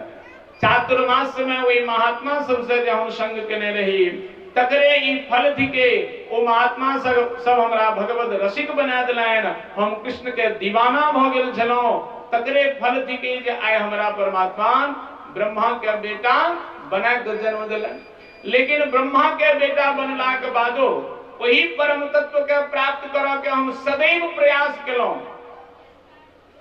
चातुर्मास में ओहि महात्मा सबसे जे हम संग केने रही तकरे ई फल थिके। ओ महात्मा सब सब हमरा भगवत रसिक बना दिलनि, हम कृष्ण के दीवाना भऽ गेल छलहुँ। तकरे फल थिके जे आइ हमरा परमात्मा ब्रह्मा के बेटा बना के जन्म दिलनि। लेकिन ब्रह्मा के बेटा बनला के बादो वही परम तत्व के प्राप्त करऽ के हम सदैव प्रयास केलहुँ।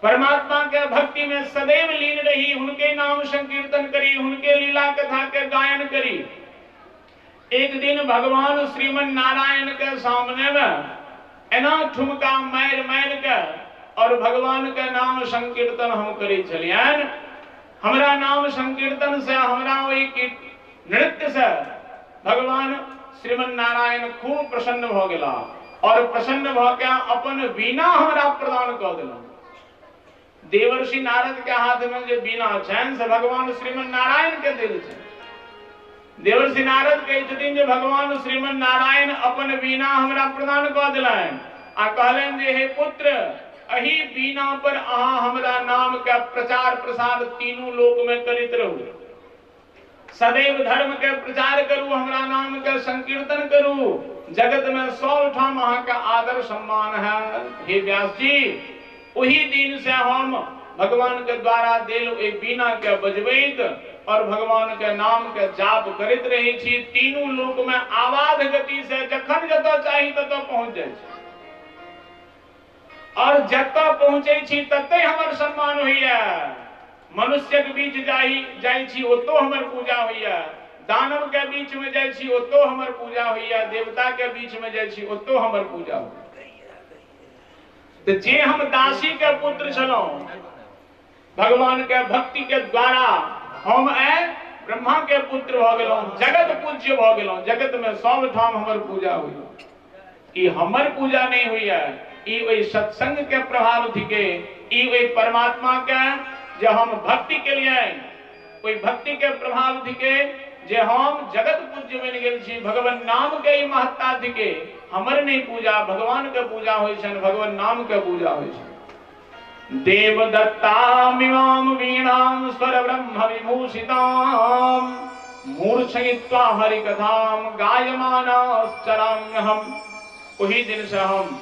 परमात्मा के भक्ति में सदैव लीन रही, हुनके नाम संकीर्तन करी, हुनके लीला कथा के गायन करी। एक दिन भगवान श्रीमन नारायण के सामने में एना ठुमका मारि मारि के और भगवान के नाम संकीर्तन हम करै छलियनि। हमरा नाम संकीर्तन से, हमरा ओहि नृत्य से भगवान श्रीमन नारायण खूब प्रसन्न भऽ गेला और प्रसन्न भऽ के अपन वीणा हमरा प्रदान कऽ देलनि। देवर्षि नारद के हाथ में जे वीणा छनि से भगवान श्रीमन नारायण के देल छनि। देवर्षि नारद कहै छथिन जे भगवान श्रीमन नारायण अपन वीणा हमरा प्रदान कऽ देलनि आ कहलनि जे हे पुत्र, एहि वीणा पर अहाँ हमरा नाम के प्रचार प्रसार तीनू लोक में करैत रहू, सदैव धर्म के प्रचार करू, हमरा नाम के संकीर्तन करू, जगत में सब ठाम अहाँ के आदर सम्मान है। हे व्यास जी, ओही दिन से हम भगवान के द्वारा देल ओहि वीणा के बजबैत और भगवान के नाम के जाप करैत रहै छी। तीनू लोक में आबाध गति से जखन जतऽ चाही ततऽ पहुँच जाइ छी और जतऽ पहुँचै छी ततै हमर सम्मान होइया। मनुष्य के बीच जाइ छी ओतौ हमर पूजा होइया, दानव के बीच में जाइ छी ओतौ हमर पूजा होइया, देवता के बीच में जाइ छी ओतौ हमर पूजा होइया। तऽ जे हम दासी के पुत्र छलहुँ, भगवान के भक्ति के द्वारा हम आइ ब्रह्मा के पुत्र भऽ गेलहुँ, जगत पूज्य भऽ गेलहुँ, जगत में सब ठाम हमर पूजा होइया। ई हमर पूजा नहीं होइया, ई ओहि सत्संग के प्रभाव थिके, ई ओहि परमात्मा के जे हम भक्ति केलियनि ओहि भक्ति के प्रभाव थिके जे हम जगत पूज्य बनि गेल छी। भगवान नाम के ई महत्ता थिके, हमर नहीं पूजा भगवान के पूजा होइ छनि, भगवान नाम के पूजा होइ छनि। देवदत्तामिमां वीणां स्वर ब्रह्म विभूषितां मूर्छयित्वा हरिकथां गायमानाश्चराम्यहम्। ओहि दिन से हम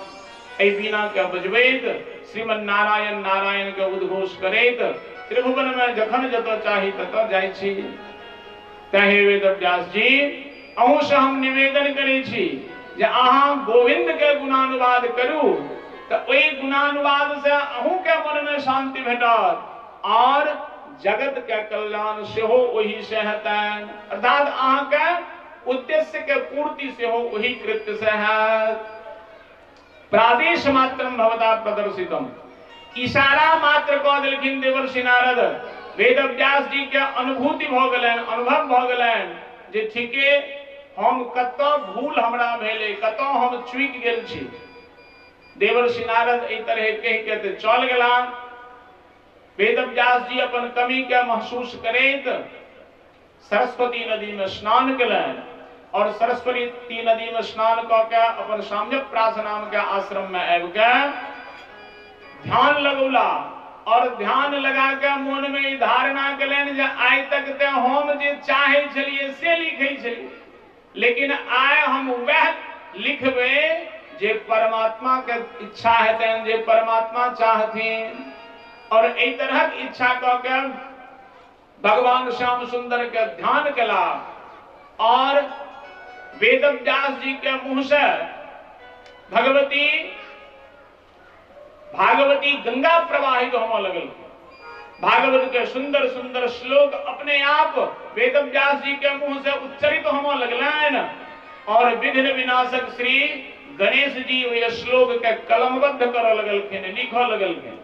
एहि वीणा के बजबैत श्रीमन नारायण नारायण के उद्घोष करैत त्रिभुवन में जखन जतऽ चाही ततऽ जाइ छी। तैं हे वेदव्यास जी, अहूँ से हम निवेदन करै छी जे अहाँ गोविंद के गुणानुवाद करू तऽ ओहि गुणानुवाद से अहूँ के मन में शांति भेटत और जगत के कल्याण सेहो ओहि से हेतनि। अर्थात अहाँ के उद्देश्य के पूर्ति सेहो ओहि कृत्य से हैत। प्रादेश मात्रम भवता प्रदर्शितम। इशारा मात्र कऽ देलखिन देवर्षि नारद। वेदव्यास जी के अनुभूति भऽ गेलनि, अनुभव भऽ गेलनि जे ठीके हम कतऽ भूल हमरा भेलै, कतऽ हम चूकि गेल छी। देवर्षि नारद एहि तरह कहि के तऽ चल गेला। वेदव्यास जी अपन कमी के महसूस करैत सरस्वती नदी में स्नान केलनि और सरस्वती नदी में स्नान कऽ के अपन साम्यप्रास नाम के आश्रम में आबि के ध्यान लगौला और ध्यान लगा के मन में ई धारणा केलनि जे आइ तक ते हम जे चाहे छलियै से लिखै छलियै, लेकिन आइ हम वएह लिखबै जे परमात्मा के इच्छा हेतनि, जे परमात्मा चाहथिन। और एहि तरहक इच्छा कऽ के भगवान श्याम सुंदर के ध्यान केला और वेदव्यास जी के मुंह से भगवती भागवती गंगा प्रवाहित होमय लगल। भागवत के सुंदर सुंदर श्लोक अपने आप वेदव्यास जी के मुंह से उच्चरित होमय लगलनि और विघ्न विनाशक श्री गणेश जी ओहि श्लोक के कलमबद्ध करऽ लगलखिन, लिखऽ लगलखिन।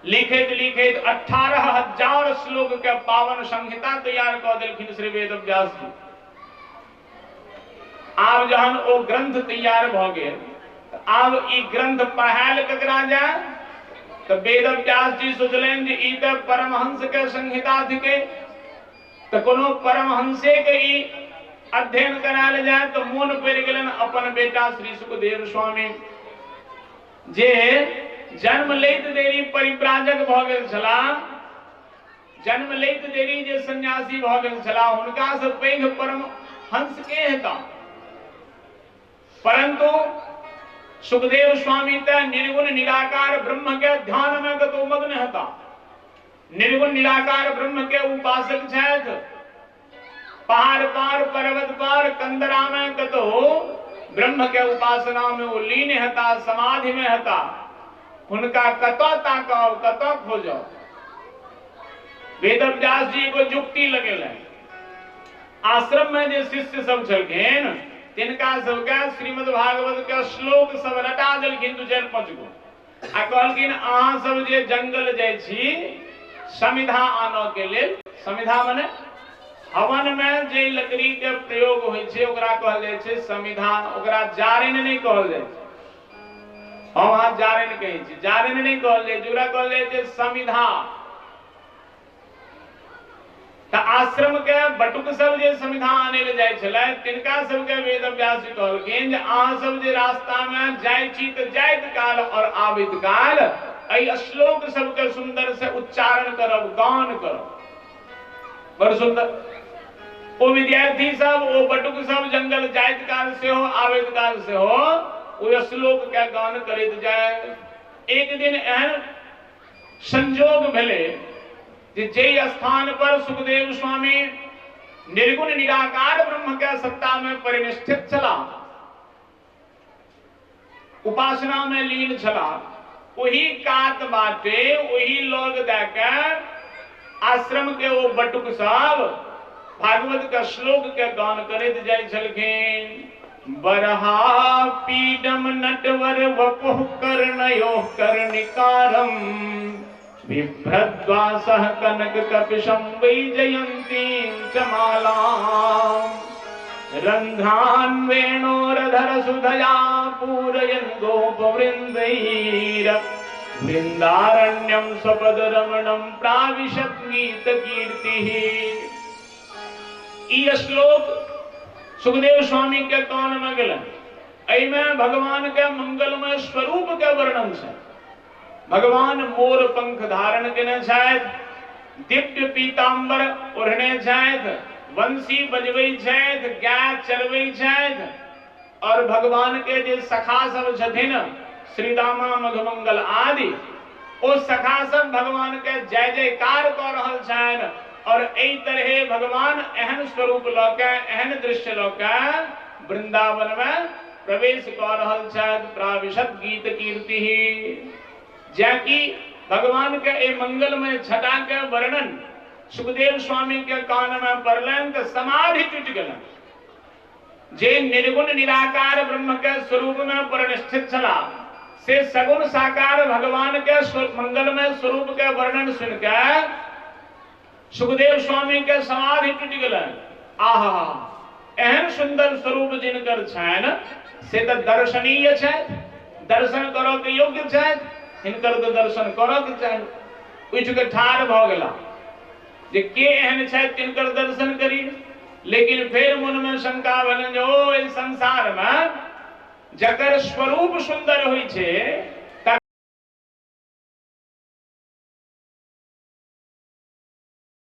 लिखैत लिखैत 18,000 श्लोक के पावन संहिता तैयार कऽ देलखिन श्री वेदव्यास जी। आब जहन ओ ग्रंथ तैयार भऽ गेल, आब ई ग्रंथ पढ़ायल ककरा जाय, तऽ वेदव्यास जी सोचलनि जे ई तऽ परमहंस के संहिता थिकै, तऽ कोनो परमहंसे के ई अध्ययन करायल जाय। तऽ मोन पड़ि गेलनि अपन बेटा श्री सुखदेव स्वामी, जे जन्म लैत देरी परिव्राजक भऽ गेल छलाह, जन्म लैत देरी जे सन्यासी भऽ गेल छलाह, हुनका से पैघ परमहंस के हेता। परंतु सुखदेव स्वामी त निर्गुण निराकार ब्रह्म के ध्यान में कतौ मग्न हेता, निर्गुण निराकार ब्रह्म के उपासक छथि। पहाड़ पार पर्वत पार कंदरा में कतौ ब्रह्म के उपासना में वो लीन हेता, समाधि में हेता। हुनका कतौ ताकब, कतौ खोजब। वेदव्यास जी को जुक्ति लगेलनि। आश्रम में जे शिष्य सब छलखिन तिनका सबके श्रीमद् भागवत के श्लोक सब रटा देलखिन 2-4-5 गो, आ कहलखिन अहाँ सब जे जंगल जाइ छी समिधा आनऽ के लेल, समिधा मने हवन में जे लकड़ी के प्रयोग होइ छै ओकरा कहल जाइ छै समिधा, ओकरा जारनि नहि कहल जाइ छै। हम अहाँ जारनि कहै छी, जारनि नहि कहल जाइ छै, ओकरा कहल जाइ छै समिधा। तऽ आश्रम के बटुक सब जे समिधा आनै ले जाइ छलै तिनका सबके वेदव्यास जी कहलखिन जे अहाँ सब जे रास्ता में जाइ छी तऽ जाइत काल और आबैत काल एहि श्लोक सबके सुंदर से उच्चारण करब, गान करब। बड़ सुंदर। ओ विद्यार्थी सब, ओ बटुक सब जंगल जाइत काल सेहो आबैत काल सेहो ओ श्लोक के गान करैत जाय। एक दिन एहन संजोग भेलै जे जे स्थान पर सुखदेव स्वामी निर्गुण निराकार ब्रह्म के सत्ता में परिनिष्ठित छला, उपासना में लीन छला, वही कात बाटे वही लग दे के आश्रम के वो बटुक सब भागवत के श्लोक के गान करैत जाइ छलखिन। बरहा पीडम नटवर वपुः कर्णयोः कर्णिकारम बिभ्रद्वासः कनक कपिशं वै जयन्तीं च मालां रन्ध्रान् वेणोरधर सुधया पूरयन् गोपवृन्दैर वृन्दारण्यं स्वपदरमणं प्राविशत् गीतकीर्तिः। ई श्लोक सुखदेव स्वामी के कान में गेलनि। एहिमे भगवान के मंगलमय स्वरूप के वर्णन छै। भगवान मोर पंख धारण केने छथि, दिव्य पीताम्बर ओढ़ने छथि, वंशी बजबै छथि, गाय चरबै छथि, और भगवान के जे सखा सब छथिन श्रीदामा मधुमंगल आदि, ओ सखा सब भगवान के जय जयकार कऽ रहल छनि। और एहि तरहे भगवान एहन स्वरूप लऽ के, एहन दृश्य लऽ के वृंदावन में प्रवेश कऽ रहल छथि। प्राविशत गीत कीर्ति। जैकि भगवान के ए मंगलमय छटा के वर्णन सुखदेव स्वामी के कान में पड़लनि तऽ समाधि टूटि गेलनि। जे निर्गुण निराकार ब्रह्म के स्वरूप में परिनिष्ठित छला, से सगुण साकार भगवान के मंगलमय स्वरूप के वर्णन सुन के सुखदेव स्वामी के समाधि टूटि गेलनि। आहा, एहन सुंदर स्वरूप जिनकर छनि से तऽ दर्शनीय छथि, दर्शन करऽ के योग्य छथि, हिनकर तऽ दर्शन करऽ के चाही। उठि के ठाढ़ भऽ गेला जे के एहन छथि तिनकर दर्शन करी। लेकिन फेर मन में शंका भेलनि जे ओ एहि संसार में जकर स्वरूप सुंदर होइ छै